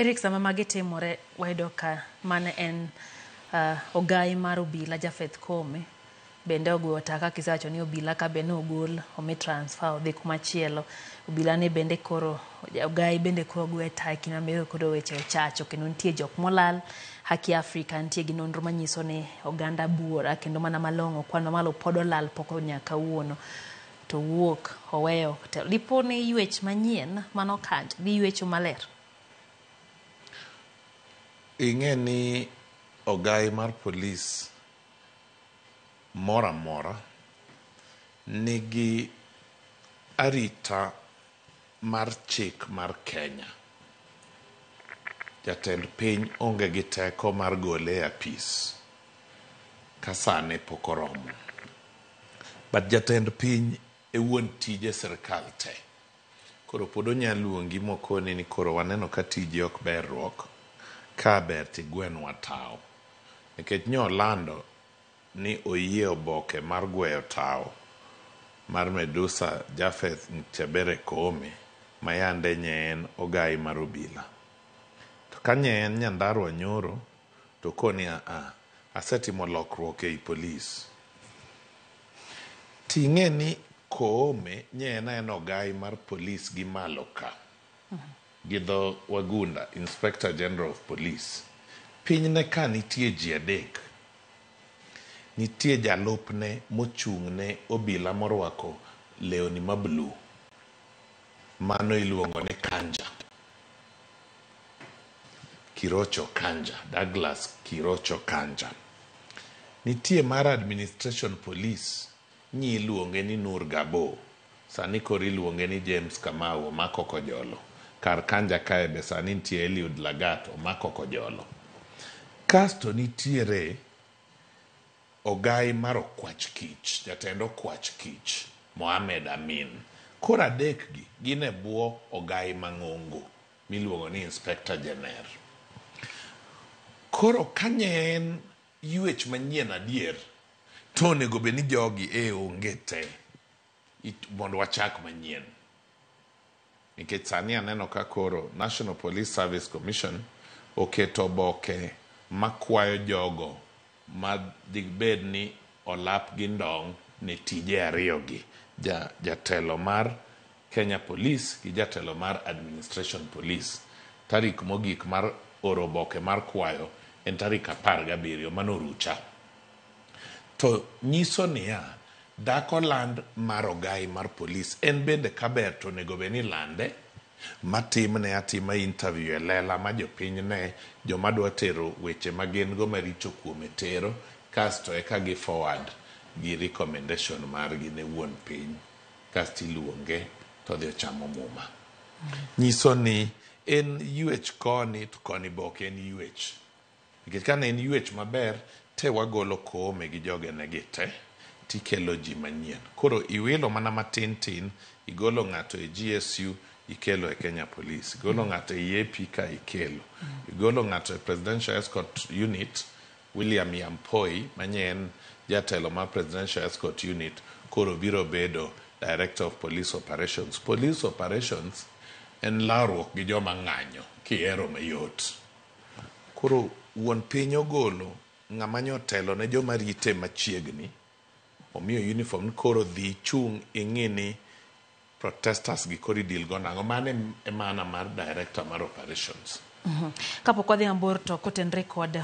Eric, sama magi timore, wayudo ka mane en ogai mar obila Japheth Koome bende ogweyo taka kisewacho ni obila ka be nogol omi transfer odhi kumachielo. Obila ni bende koro ogai bende koro gwe taya kinde ma koro weche ochacho kendo nitie jok molal. Haki Africa nitie gi nonro manyiso ni oganda buora kendo mana malong'o kwan mamalo pod olal pok nyaka kawuono. To wuok oweyo telo. Dipo ni ywech manyien mano kanjo dhi ywecho maler. Ing'e ni ogai mar polis moro amora nigi arita mar chik mar Kenya. Jatend piny onge gi teko mar gole e apis ka sane pok oromo. But jatend piny e wuon tije sirkal te. Koro pod onya luongi mokoni ni koro waneno ka tiji ok ber ruok, ka ber tigwenwa tawo. Nikech nyolando ni oyie oboke mar gweyo tawo mar Medusa Japheth Mchabere Koome ma yande nye en ogai mar obila. To ka nye en Nyandarua nyoro to koni a asetimo lokruok ei polis. Ting'e ni Koome nye en aena ogai mar polis gi malo ka. Gi dho wagunda, Inspector General of Police. Pinyne ka nitie ji adek. Nitie jalupne mochung'ne obila morwako lewni ma blue. Mano iluongo ni Kanja. Kirocho Kanja, Douglas Kirocho Kanja. Nitie mar Administration Police, nyi iluonge ni Nur Gabo. Sani koro iluonge ni James Kamau, omako Kojolo. Kar Kanja kae be sani nitie Eliud Lagat, omako Kojolo. Kasto nitiere ogai mar okwach kich, jatend okwach kich, Mohamed Amin. Koro adek gi gin e bwo ogai mang'ongo miluongo ni Inspector General. Koro ka nye en ywech manyien adier, to onego bed ni jogi e onge te mondo wachak manyien. Nikech sani aneno ka koro National Police Service Commission oketo oboke makwayo jogo ma dibed ni olap gi ndong' ne tije ariyo gi. Jatelo mar Kenya Police gi jatelo mar Administration Police. Tarik mogik mar oro oboke mar kwayo en tarik 17, mano rucha. To nyiso niya, dhako land mar ogai mar polis en bende kaber to onego bed ni lande matimne atima interview e lela ma jopiny ne joma dwa tero weche ma gin go maricho kuome tero kasto eka gi forward gi recommendation margi ne wuon piny kasto iluonge to odhi ochamo muma. Nyiso ni en ywech koni to koni be ok en ywech. Nikech kane en ywech maber te wagolo Koome gi jogene gi te tikelo ji manyien. Koro iwilo mana matin tin, igolo ng'ato e GSU ikelo e Kenya Police, igolo ng'ato e AP ka ikelo, igolo ng'ato e Presidential Escort Unit, William Yampoi manye en jatelo mar Presidential Escort Unit koro biro bedo Director of Police Operations. Police Operations en lawruok gi joma ng'anyo kihero mayot. Koro wuon piny ogolo ng'ama nyotelo ne joma rite machiegni, omiyo uniform ni koro dhi ichung' ing'i ni protesters gi koro idil go nang'o. Mano e maana mar Director mar Operations. Kapok wadhi mabor to kotenre kod